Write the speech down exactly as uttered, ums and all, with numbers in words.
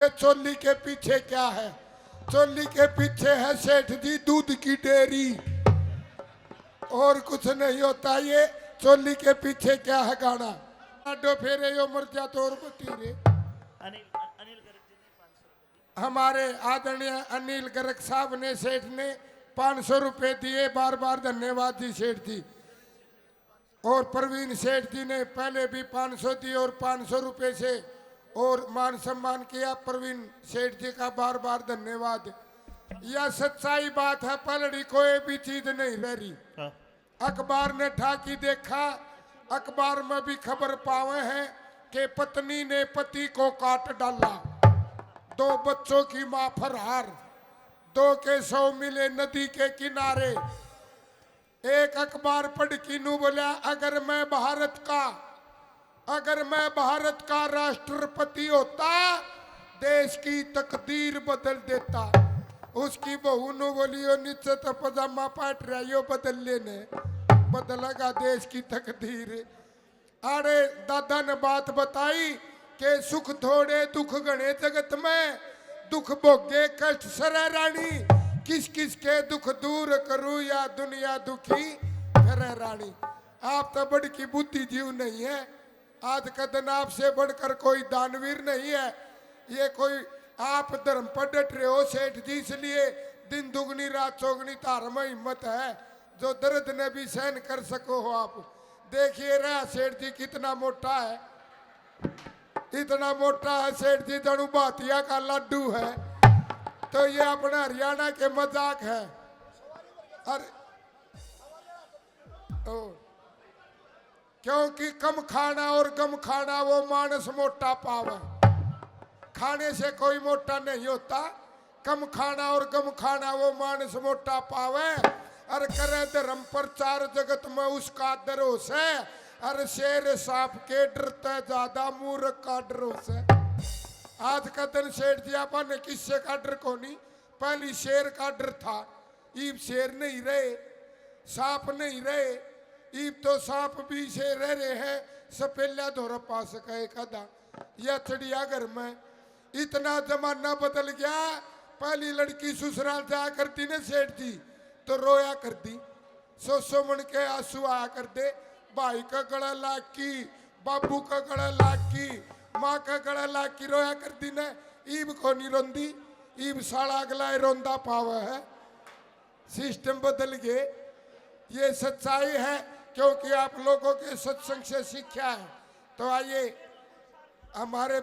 ये चोली के पीछे क्या है? चोली के पीछे है सेठ जी दूध की डेयरी, और कुछ नहीं होता। ये चोली के पीछे क्या है गाना? आडो फेरे यो मर जा तो और बती रे। अनिल, अनिल गर्ग जी ने पाँच सौ रुपये दिए। हमारे आदरणीय अनिल गर्ग साहब ने, सेठ ने पाँच सौ रुपये दिए। बार बार धन्यवाद जी सेठ जी। और प्रवीण सेठ जी ने पहले भी पाँच सौ दिए और पाँच सौ रुपये से और मान सम्मान किया। प्रवीण सेठ जी का बार बार धन्यवाद। यह सच्चाई बात है, पलड़ी कोई भी चीज नहीं रह रही। हाँ। अखबार ने ठाकी देखा, अखबार में भी खबर पावे हैं कि पत्नी ने पति को काट डाला, दो बच्चों की माँ फरार, दो के शव मिले नदी के किनारे। एक अखबार पढ़ के नू बोला, अगर मैं भारत का, अगर मैं भारत का राष्ट्रपति होता, देश की तकदीर बदल देता। उसकी बहू नू बोली, यो नीचे तो पजामा पाट रहा, यो बदल लेने, बदलेगा देश की तकदीर। आड़े दादा ने बात बताई कि सुख थोड़े दुख घणे जगत में, दुख भोगे कष्ट सरै राणी, किस किस के दुख दूर करूं या दुनिया दुखी फिरै राणी। आप तो बड़ की बुद्धि जीव नहीं है, आज का दिन आपसे बढ़कर कोई दानवीर नहीं है। ये कोई आप धर्म पर डट रहे हो सेठ जी, इसलिए दिन दुगनी रात चौगनी थार में हिम्मत है, जो दर्द ने भी सहन कर सको हो आप। देखिए रहा सेठ जी कितना मोटा है, इतना मोटा है सेठ जी, जानू भातिया का लाडू है। तो ये अपना हरियाणा के मजाक है। अरे ओ, क्योंकि कम खाना और गम खाना वो मानस मोटा पावे। खाने से कोई मोटा नहीं होता, कम खाना और गम खाना वो मानस मोटा पावे। अर करे धर्म प्रचार जगत में उसका आदर हो सै, अर शेर सांप के डर तै ज्यादा मूर्ख का डर हो सै। आज का दिन सेठ जी आपा ने किस्से का डर कोनी, पहली शेर का डर था, ईब शेर नहीं रहे, सांप नहीं रहे, ईब तो सांप भी से रह रहे हैं, सपेला धोरा पा सका एक आधा। या चिड़ियाघर में इतना जमाना बदल गया। पहली लड़की ससुराल जाया करती ना सेठ जी, तो रोया करती, सौ सौ मन के आंसू आया करते। भाई का गला लाग की, बाबू का गला लाग की, माँ का गला लाग की रोया करती ना। ईब को नहीं रोंदी, ईब साला अगला ही रोंदा पावे है। सिस्टम बदल गए, ये सच्चाई है, क्योंकि आप लोगों के सत्संग से सीखा है। तो आइए, हमारे